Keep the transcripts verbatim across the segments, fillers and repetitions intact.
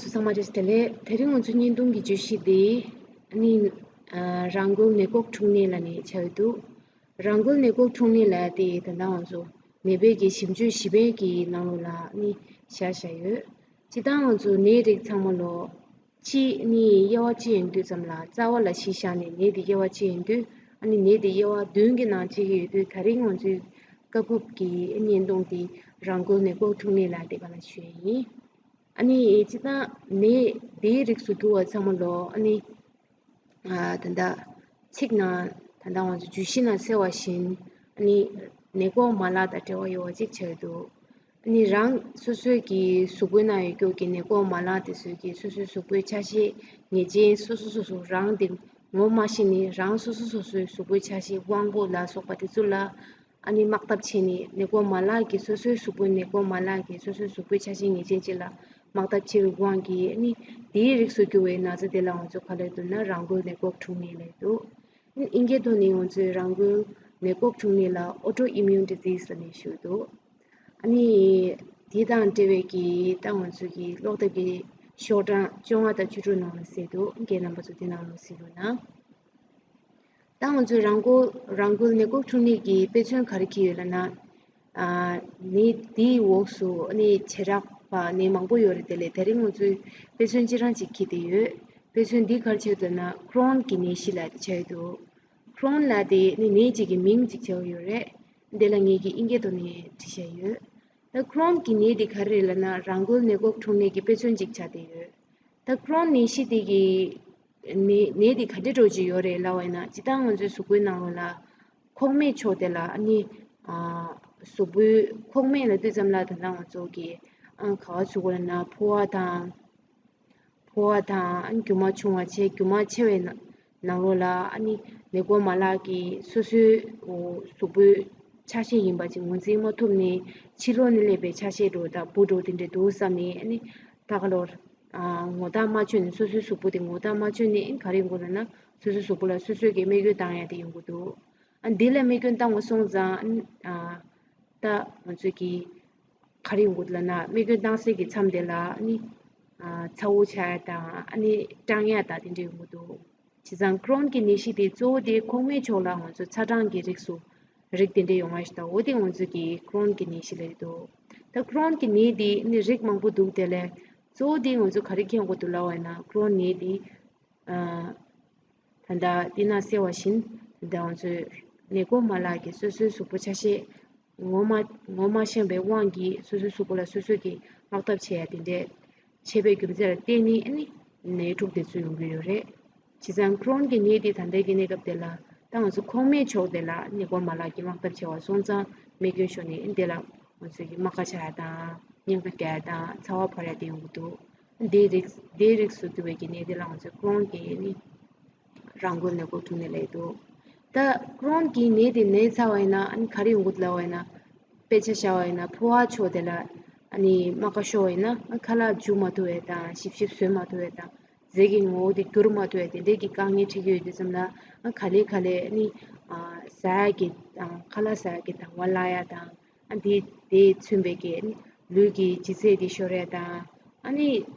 སུ་ཚང་མ་བཀྲ་ཤིས་བདེ་ལེགས། དེ་རིང་ང་ཚོ་བརྙན་ཐུང་གི་བརྗོད་གཞི་དེ་ནི་ཨ་རང་འགུལ་ནད་འགོག་འཁྲུངས་ནད་ལབ་ནས་བྱས་ཡོད་འདུག་རང་འགུལ་ནད་འགོག་འཁྲུངས་ནད་ལབ་དེ་ད་ལྟ་ང་ཚོ་ནད་པའི་གི་ཞིབ་དཔྱོད་གཞི་སྤེལ་གྱི་ནང་ལོགས་ལ་ནི་བཞག་བཞག་ཡོད། སྤྱིར་བཏང་ང་ཚོ་ནད་རིགས་ཚང་མ་ལོ་གཅིག་ནི་དབྱེ་བ་གཅིག་ཡིན་དུས་ཙམ་ལ་རྩ་བ་ལ་གཞི་བཞག་ནས་ནད་དེ་དབྱེ་བ་གཅིག་ཡིན་དུས། ཨ་ནི་ནད་དེ་དབྱེ་བ་བདུན་གྱི་ནང་གཅིག་ཡོད་དུས། ད་རིང་ང་ཚོའི་སྐབས་བབ་ཀྱི་བརྙན་ཐུང་དེ་རང་འགུལ་ནད་འགོག་འཁྲུངས་ནད་ལབ་དེ་ག་ལ་ཞུ་ཡ་ཡིན། ཨ་ནི་སྤྱིར་བཏང་ནད་དེའི་རིགས་སུ་གྱུར་བ་ཚང་མ་ལོ་ཨ་ནི་ཨ་ད་ལྟ་ཚིག་ནང་ད་ལྟ་ང་ཚོ་བརྗོད་གཞི་ནང་གསལ་བ་བཞིན། ཨ་ནི་ནད་འགོག་མ་ལག་དང་འབྲེལ་བ་ཡོད་པ་ཅིག་ཆགས་ཡོད་འདུག་ཨ་ནི་རང་སོ་སོའི་གི་གཟུགས་པོའི་ནང་ཡོད་རྒྱུ་གི་ནད་འགོག་མ་ལག་དེ་ཚོའི་གི་སོ་སོའི་གཟུགས་པོའི་ཆ་ཤས་ངེས་ཅན་སོ་སོ་སོ་སོ་རང་དེ་ངོ་མ་ཤེས་ནས་རང་སོ་སོ་སོ་སོའི་གཟུགས་པོའི་ཆ་ཤས་དབང་པོ་ལ་སོགས་པ་དེ་ཚོ་ལ་ཨ་ནི་དམག་འཐབ་བྱས་ནས་ནད་འགོག་མ་ལག་གི་སོ་སོའི་གཟུགས་པོའི་ནད་འགོག་མ་ལག་གི་སོ་སོའི་གཟུགས་པོའི་ཆ་ཤས་ངེས་ཅན་ཅིག་ལ་དམག་འཐབ་བྱེད་པའི་དབང་གིས་ཨ་ནི་དེའི་རིགས་སུ་གྱུར་བའི་ན་ཚ་དེ་ལ་ང་ཚོ་ག་ལབ་འདུག་ན་རང་འགུལ་ནད་འགོག་འཁྲུངས་ནད་ལབ་འདུག་ཨིན་སྐད་ཐོག་ནས་ང་ཚོས་རང་འགུལ་ནད་འགོག་འཁྲུངས་ནད་ལ་autoimmune disease ལབ་ནས་ཞུ་འདུག་ཨ་ནི་དེ་དང་འབྲེལ་བའི་གི་ད་ང་ཚོ་གི་ཀློག་དེབ་ཀྱི་ཤོག་གྲངས་བཅོ་ལྔ་དང་བཅུ་དྲུག་ནང་ལ་གསལ་འདུག་རྒན་རྣམ་པ་ཚོ་དེ་ནང་ལ་གཟིགས་རོགས་གནང་། ད་ང་ཚོས་རང་འགུལ་རང་འགུལ་ནད་འགོག་འཁྲུངས་ནད་ཀྱི་དཔེ་མཚོན་ག་རེ་འཁྱེར་ཡོད་ལབ་ན། ཨ་ནད་དེའི་འོག་སུ་ནད་བྱེ་བྲག་པ་ནད་མང་པོ་ཡོད་རེད། དེ་ལས་དེ་རིང་ང་ཚོས་དཔེ་མཚོན་ཅི་རང་ཅིག་འཁྱེར་བསྡད་ཡོད། དཔེ་མཚོན་འདི་ག་རེ་ཆགས་འདུག་ན་ཁོ་རོན་གྱི་ནད་གཞི་ལབ་དེ་ཆགས་ཡོད་འདུག་ཁོ་རོན་ལབ་དེ་ནི་ནད་ཅིག་གི་མིང་ཅིག་ཆགས་ཡོད་རེད། འདི་ལ་ངེད་ཀྱིས་ཨིན་སྐད་ཐོག་ནས་བྲིས་བཞག་ཡོད། ད་ཁོ་རོན་གྱི་ནད་དེ་ག་རེ་རེད་ལབ་ན་རང་འགུལ་ནད་འགོག་འཁྲུངས་ནད་ཀྱི་དཔེ་མཚོན་ཅིག་ཆགས་བསྡད་ཡོད། ད་ཁོ་རོན་ནད་གཞི་དེ་གི་ནད་ནད་དེ་ག་འདྲ་འདྲ་ཅིག་ཡོད་རེད་ལབ་པ་ཡིན་ན། སྤྱིར་བཏང་ང་ཚོའི་གཟུགས་པོའི་ནང་ལོགས་ལ་ཁོག་སྨད་ཕྱོགས་དེ་ལ་ཨ་ནི་ཨ་གཟུགས་པོའི་ཁོག་སྨད་ལབ་དུས་ཙམ་ལ་ད་ལྟ་ང་ཚོ་གི་ཨ་ག་པར་ཚུད་ཀྱི་ཡོད་ལབ་ན་ཕོ་བ་དང་། ཕོ་བ་དང་ཨ་ནི་རྒྱུ་མ་ཆུང་བ་བྱས་རྒྱུ་མ་ཆེ་བའི་ནང་ནང་ལོགས་ལ་ཨ་ནི་ནད་འགོག་མ་ལག་གིས་སོ་སོའི་འོ་གཟུགས་པོའི་ཆ་ཤས་ཡིན་པ་ཅིག་ངོས་འཛིན་མ་ཐུབ་ནས་ཕྱི་ལོགས་ནས་སླེབས་པའི་ཆ་ཤས་འདྲ་བོ་དང་འབུ་འདྲ་བོ་དེ་འདྲ་འདུག་བསམ་ནས་ཨ་ནི་ད་ག་ལོར་ཨ་ངོ་རྟགས་མ་བཅོས་ནས་སོ་སོའི་གཟུགས་པོ་དེ་ངོ་རྟགས་མ་བཅོས་ནས་ཨ་ནི་ག་རེ་ཡོང་གི་ལབ་ན་སོ་སོའི་གཟུགས་པོ་ལ་སོ་སོས་ཀྱིས་རྨས་སྐྱོན་བཏང་ཡ་དེ་ཡོང་གི་འདུག་ཨ་འདི་ལ་རྨས་སྐྱོན་བཏང་བ་སོང་ཙང་ཨ་ནི་ཨ་ད་ང་ཚོས་ཀྱིས་ག་རེ་ཡོང་གི་འདུག་ལབ་ན་རྨས་སྐྱོན་བཏང་སའི་གི་མཚམས་དེ་ལ་ཨ་ནི་ཨ་ཚ་བོ་ཆགས་ཡ་དང་ཨ་ནི་སྐྲངས་ཡ་དང་དེ་འདྲ་ཡོང་གི་འདུག་བྱས་ཙང་ཁོ་རོན་གྱི་ནད་གཞི་དེ་གཙོ་བོ་དེ་ཁོག་སྨད་ཕྱོགས་ལ་ང་ཚོ་ཚ་གྲང་གི་རིགས་སུ་རིགས་དེ་འདྲ་ཡོང་བ་ཞིག་དང་། འོ་དེ་ང་ཚོ་གིས་ཁོ་རོན་གྱི་ནད་གཞི་ལབ་ཀྱི་འདུག་ད་ཁོ་རོན་གྱི་ནད་དེ་ནི་རིགས་མང་པོ་འདུག་དེ་ལས་གཙོ་བོ་དེ་ང་ཚོ་ག་རེ་མཁྱེན་དགོས་འདུག་ལབ་པ་ཡིན་ན་ཁོ་རོན་ནད་དེ་ཨ་ད་ལྟ་འདི་ན་གསལ་བ་བཞིན་ད་ལྟ་ང་ཚོའི་ནད་འགོག་མ་ལག་གིས་སོ་སོའི་གཟུགས་པོ་ཆ་ཤས་ངོ་མ་ངོ་མ་ཤེས་པའི་དབང་གིས་སོ་སོའི་གཟུགས་པོ་ལ་སོ་སོ་གིས་དམག་འཐབ་བྱེད་ཡ་དེ་འདྲས་བྱས་པའི་རྒྱུ་མཚན་ལ་བརྟེན་ནས་ཨ་ནི་ནད་འཁྲུག་དེ་ཚོ་ཡོང་གི་ཡོད་རེད། བྱས་ཙང་ཁོ་རོན་གྱི་ནད་དེ་ད་ལྟའི་གི་གནས་སྐབས་དེ་ལ་ད་ང་ཚོ་ཁོག་སྨད་ཕྱོགས་དེ་ལ་ནད་འགོག་མ་ལག་གིས་དམག་འཐབ་བྱས་པ་སོང་ཙང་རྨས་སྐྱོན་ཤོར་ནས་ཨ་ནི་དེ་ལ་ང་ཚོ་གི་རྨ་ཁ་ཆགས་ཡ་དང་སྙིང་ག་རྒྱག་ཡ་དང་ཚ་བ་འཕར་ཡ་དེ་ཡོང་གི་འདུག་དེའི་རིགས་དེའི་རིགས་སུ་གྱུར་པའི་གི་ནད་དེ་ལ་ང་ཚོས་ཁོ་རོན་གྱི་ནི་རང་འགུལ་ནད་འགོག་འཁྲུངས་ནད་ལབ་ཀྱི་འདུག་ད་ཁོ་རོན་གྱི་ནད་དེ་ན་ཚར་བ་ཡིན་ན་ཨ་ནི་ག་རེ་ཡོང་གི་འདུག་ལབ་པ་ཡིན་ན། དཔེ་ཆ་བཞག་པ་ཡིན་ན་ཕོ་བ་ཕྱོགས་དེ་ལ་ཨ་ནི་རྨ་ཁ་ཤོར་བ་ཡིན་ན་ཨ་ཁ་ལག་འཇུ་མ་ཐུབ་པ་དང་ཞིབ་ཞིབ་བཟོ་མ་ཐུབ་པ་དང་རྫས་ཀྱི་ངོ་བོ་དེ་བསྒྱུར་མ་ཐུབ་པ་དེ་འདྲས་ཀྱི་དཀའ་ངལ་འཕྲད་ཀྱི་ཡོད་དུས་ཙམ་ལ་ཨ་ག་ལེ་ག་ལེ་ཨ་ནི་ཨ་ཟ་ཡ་གི་དང་ཁ་ལག་ཟ་ཡ་གི་དང་བ་བརླག་ཡ་དང་ཨ་དེ་དེས་མཚོན་པའི་གི་ཨ་ནི་ལུས་ཀྱི་ལྗིད་ཚད་དེ་ཤོར་ཡ་དང་ཨ་ནི་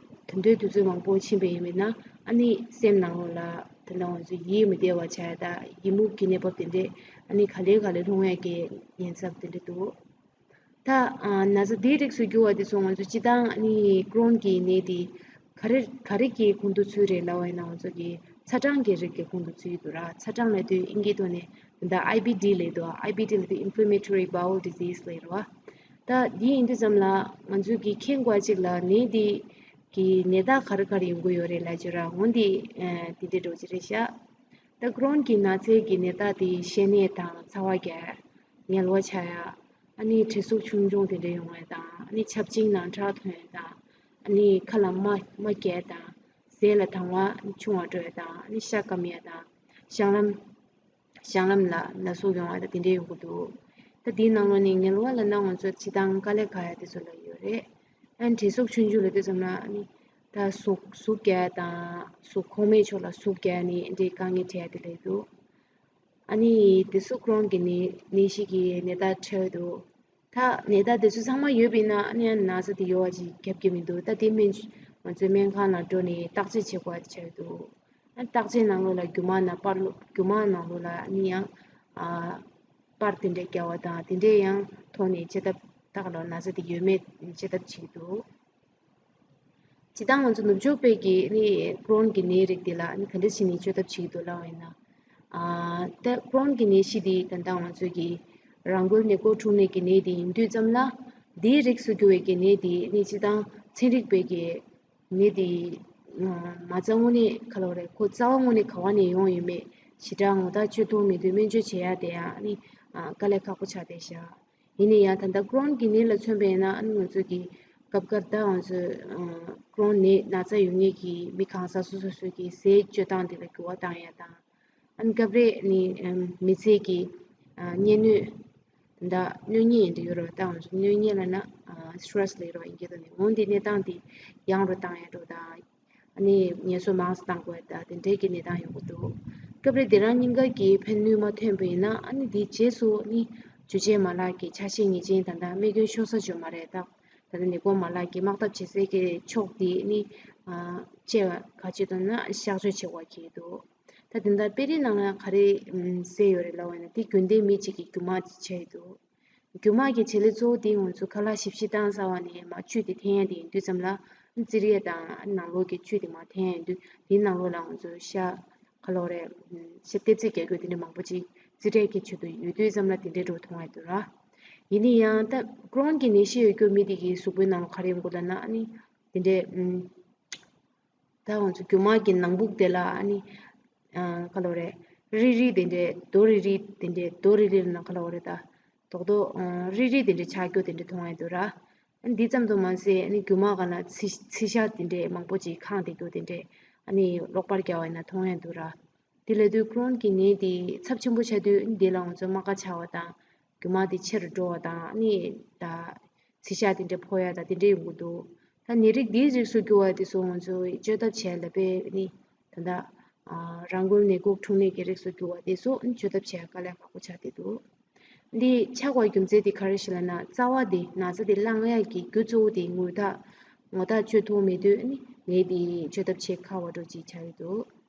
དེ་འདྲའི་དུས་ཚོད་མང་པོ་ཕྱིན་པ་ཡིན་པས་ན་ཨ་ནི་སེམས་ནང་ལོགས་ལ་དེ་འདྲ་ང་ཚོ་ཡིད་མི་བདེ་བ་ཆགས་ཡ་དང་ཡི་མུག་གི་གནས་བབ་དེ་འདྲས་ཨ་ནི་ག་ལེ་ག་ལེ་ལྷུང་ཡ་གི་ཉེན་ཚབས་དེ་འདྲ་འདུག་ད་ཨ་ན་ཚ་འདིའི་རིགས་སུ་གྱུར་བ་དེ་ཚོ་ང་ཚོ་སྤྱིར་བཏང་ཨ་ནི་ཀོ་རོན་གྱི་ནད་དེ་ག་རེ་ག་རེ་གི་ཁོངས་སུ་ཚུད་རེད་ལབ་པ་ཡིན་ན་ང་ཚོ་གི་ཚ་གྲང་གི་རིགས་ཀྱི་ཁོངས་སུ་ཚུད་ཀྱི་འདུག་ར། ཚ་གྲང་ལབ་དུས་ཨིན་སྐད་ཐོག་ནས་ད་ལྟ་ཨའི་བི་ཌི་ལབ་འདུག་ཨའི་བི་ཌི་ལབ་དུས་inflammatory bowel disease ལབ་རེད་བ། ད་འདི་ཡིན་དུས་ཙམ་ལ་ང་ཚོ་གི་མཁྱེན་དགོས་གཅིག་ལ་ནད་འདི་གི་ནད་རྟགས་ག་རེ་ག་རེ་ཡོང་གི་ཡོད་རེད་ལབ་ཀྱི་ར། འོ་འདི་ཨ་དེ་འདྲ་འདྲ་བོ་ཅིག་རེད་ཤག་ད་ཀོ་རོན་གྱི་ན་ཚའི་གི་ནད་རྟགས་དེ་བཤལ་ནད་དང་ཚ་བ་རྒྱག་ཡ། ངལ་བ་ཆགས་ཡ། ཨ་ནི་གྲིབ་གཟུགས་ཆུང་ཆུང་དེ་འདྲ་ཡོང་ཡ་དང་ཨ་ནི་ཆབ་ཆེན་ནང་ཁྲག་ཐོན་ཡ་དང་ཨ་ནི་ཁ་ལ་རྨ་རྨ་རྒྱག་ཡ་དང་ཟས་ལ་དང་བ་ཆུང་བ་འགྲོ་ཡ་དང་ཨ་ནི་ཤ་སྐམ་ཡ་དང་བཤང་ལམ་བཤང་ལམ་ལ་ན་ཟུག་ཡོང་བ་དང་དེ་འདྲ་ཡོང་གི་འདུག་ད་དེའི་ནང་ལོགས་ནས་ངལ་བ་ལབ་ན་ང་ཚོ་སྤྱིར་བཏང་དཀའ་ལས་ཁག་ཡ་དེ་ཚོ་ལབ་ཡོད་རེད། ཨ་ནི་གྲིབ་གཟུགས་ཆུང་ཆུང་ལབ་དུས་ཙམ་ལ་ཨ་ནི་ད་ཟུག་ཟུག་རྒྱག་ཡ་དང་ཟུག་ཁོག་སྨད་ཕྱོགས་ལ་ཟུག་རྒྱག་ཡ་ནི་འདྲའི་དཀའ་ངལ་འཕྲད་ཡ་དེ་ལབ་འདུག་ཨ་ནི་དེ་ཚོ་ཀོ་རོན་གྱི་ནད་ནད་གཞི་གི་ནད་རྟགས་འཕྲད་འདུག་ད་ནད་རྟགས་དེ་ཚོ་ཚང་མ་ཡོད་པ་ཡིན་ན་ཨ་ནི་ཡང་ན་ཚ་དེ་ཡོད་པ་ཅིག་རྒྱབ་ཀྱི་མི་འདུག་ད་དེ་སྨན་ ང་ཚོའི་སྨན་ཁང་ལ་འགྲོ་ནས་བརྟག་དཔྱད་བྱེད་དགོས་པ་ཆགས་ཀྱི་འདུག་ཨ་བརྟག་དཔྱད་ནང་ལོགས་ལ་རྒྱུ་མ་ནང་པར་རྒྱུ་མ་ནང་ལོགས་ལ་ནི་ཡང་ཨ་པར་དེ་འདྲས་བརྒྱབ་པ་དང་དེ་འདྲས་ཡང་ཐོག་ནས་དཔྱད་ཐབས་བརྟག་ལ་ན་ཚ་དེ་ཡོད་མེད་དཔྱད་ཐབས་བྱེད་ཀྱི་འདུག་སྤྱིར་བཏང་ང་ཚོ་ནུབ་ཕྱོགས་པའི་གི་ནི་ཀོ་རོན་གྱི་ནད་རིགས་དེ་ལ་ནི་ག་འདྲ་བྱས་ནས་བཅོས་ཐབས་བྱེད་ཀྱི་འདུག་ལབ་པ་ཡིན་ན། ཨ་ད་ཀོ་རོན་གྱི་ནད་གཞི་དེ་ད་ལྟ་ང་ཚོའི་གི་རང་འགུལ་ནད་འགོག་འཕྲུལ་ནད་ཀྱི་ནད་དེ་ཡིན་དུས་ཙམ་ལ་དེའི་རིགས་སུ་གྱུར་བའི་གི་ནད་དེ་ནི་སྤྱིར་བཏང་ཚན་རིག་པའི་གི་ནད་དེ་མ་རྩ་དངོས་གནས་ག་ལབ་རེད། ཁོ་རྩ་བ་དངོས་གནས་ག་བ་ནས་ཡོང་ཡོད་མེད་ཞེ་དྲག་ངོ་ཐག་ཆོད་ཐུབ་མི་འདུག་སྨན་བཅོས་བྱེད་ཡ་དེ་ཡང་ནི་དཀའ་ལས་ཁག་པོ་ཆགས་བསྡད་ཤག་ཡིན་ན་ཡང་ད་ལྟ་ཀོ་རོན་གྱི་ནད་ལ་མཚོན་པ་ཡིན་ན་ཨ་ནི་ང་ཚོ་གི་སྐབས་འགར་ད་ང་ཚོས་ཀོ་རོན་ནད་ན་ཚ་ཡོད་མཁན་གྱི་མི་གང་ཟག་སོ་སོ་སོ་གི་ཟས་སྤྱོད་སྟངས་དེ་ལ་འགྱུར་བ་བཏང་ཡ་དང་། ཨ་ནི་སྐབས་རེ་ནི་མི་ཚེ་གི་གཉན་གནོད་ད་གནོད་ཉེན་ཡིན་དུ་ཡོད་རེད་པ། ད་ང་ཚོ་གནོད་ཉེན་ལ་ན་སི་ཊེ་རེ་སི་ལ་ཡོད་རེད་པ། ཡིན་གྱི་ད་ནི་འོན་ཏེ་གནས་སྟངས་དེ་ཡང་རུ་བཏང་ཡ་འགྲོ་དང་། ཨ་ནི་ངལ་གསོ་མང་ཙམ་བཏང་དགོས་ད་དེ་འདྲའི་གི་གནས་སྟངས་ཡོང་གི་འདུག་སྐབས་རེ་དེ་རང་གཉིས་ཀ་གི་ཕན་ནུས་མ་ཐོན་པ་ཡིན་ན་ཨ་ནི་དེའི་རྗེས་སུ་ནི་འཇུ་བྱེད་མ་ལག་གི་ཆ་ཤས་ངེས་ཅན་ད་ལྟ་རྨས་སྐྱོན་ཤོར་ས་ཅིག་ཡོད་མ་རེད། ད་ད་ལྟ་ནད་འགོག་མ་ལག་གི་དམག་འཐབ་བྱེད་སའི་གི་ཕྱོགས་དེ་ནི་བཅད་པ་ག་ཅི་དང་ན་གཤག་བཅོས་བྱེད་དགོས་ཀྱི་འདུག་ད་དེ་འདྲ་དཔེ་རིས་ནང་ལ་ག་རེ་གསལ་ཡོད་རེད་ལབ་པ་ཡིན་ན་དེ་རྒྱུན་ལྡན་མི་གཅིག་གི་རྒྱུ་མ་ཅིག་ཆགས་ཡོད་འདུག་རྒྱུ་མ་གི་བྱེད་ལས་གཙོ་བོ་དེ་ང་ཚོ་ཁ་ལག་ཞིབ་ཞིབ་བཏང་ཚར་བ་ནས་མར་བཅུད་དེ་འཐེན་ཡ་དེ་ཡིན་དུས་ཙམ་ལ་རྩི་རས་དང་ནང་ལོགས་ཀྱི་བཅུད་དེ་མར་འཐེན་ཡ་ཡིན་དུས་དེའི་ནང་ལོགས་ལ་ང་ཚོ་ཤ་ག་ལབ་རེད། ཤ་ལྟེབ་རྩེག་རྒྱག་རྒྱུ་དེ་འདྲ་མང་པོ་ཅིག་རྩི་རས་ཀྱི་ཆེད་དུ་ཡོད་དུས་ཙམ་ལ་དེ་འདྲའི་འགྲོ་མཐོང་ཡ་འདུག་ར། ཡིན་ན་ཡང་ད་ཀོ་རོན་གྱི་ནད་གཞི་ཡོད་རྒྱུ་མི་དེ་གི་གཟུགས་པོའི་ནང་ལ་ག་རེ་ཡོང་གི་ལབ་ན་ཨ་ནི་དེ་འདྲའི་ད་ང་ཚོ་རྒྱུ་མ་གི་ནང་བུག་དེ་ལ་ཨ་ནི་ཨ་ག་ལབ་རེད། རིལ་རིལ་དེ་འདྲའི་རྡོ་རིལ་རིལ་དེ་འདྲའི་རྡོ་རིལ་རིལ་ན་ག་ལབ་རེད། ད་རྡོག་རྡོག་ཨ་རིལ་རིལ་དེ་འདྲའི་ཆགས་རྒྱུ་དེ་འདྲའི་མཐོང་ཡ་འདུག་ར། ཨ་ནི་འདི་ཙམ་དུ་མ་ཟད་ཨ་ནི་རྒྱུ་མ་སྒང་ལ་ཚི་ཚི་ཤ་དེ་འདྲའི་མང་པོ་ཅིག་ཁེངས་བསྡད་རྒྱུ་དེ་འདྲའི་ཨ་ནི་གློག་པར་བརྒྱབ་པ་ཡིན་ན་མཐོང་ཡ་འདུག་ར། དེ་ལབ་དུས་ཀོ་རོན་གྱི་ནད་དེ་ཚབས་ཆེན་པོ་ཆགས་དུས་ཨ་ནི་འདི་ལ་ང་ཚོ་རྨ་ཁ་ཆག་པ་དང་རྒྱུ་མ་དེ་ཆེ་རུ་འགྲོ་བ་དང་ཨ་ནི་ད་ཚི་ཤ་དེ་འདྲ་ཕོག་ཡ་དང་དེ་འདྲ་ཡོང་གི་འདུག་ད་ནད་རིགས་འདིའི་རིགས་སུ་གྱུར་བ་དེ་ཚོ་ང་ཚོས་བཅོས་ཐབས་བྱས་ལ་དཔེ་ནི་ད་ལྟ་ཨ་རང་འགུལ་ནད་འགོག་འཕྲུལ་ནད་ཀྱི་རིགས་སུ་གྱུར་བ་དེ་ཚོ་ཨ་ནི་བཅོས་ཐབས་བྱས་དཀའ་ལས་ཁག་པོ་ཆགས་བསྡད་འདུག་འདི་ཆགས་པའི་རྒྱུ་མཚན་དེ་ག་རེ་ཞིག་ལབ་ན་རྩ་བ་དེ་ན་ཚ་དེ་བསླང་ཡ་གི་རྒྱུ་གཙོ་བོ་དེ་ངོ་ཐག་ངོ་ཐག་ཆོད་ཐུབ་མེད་དུས་ཨ་ནི་ནད་དེ་བཅོས་ཐབས་བྱེད་ཁག་པོ་འདྲ་ཅིག་ཆགས་ཡོད་འདུག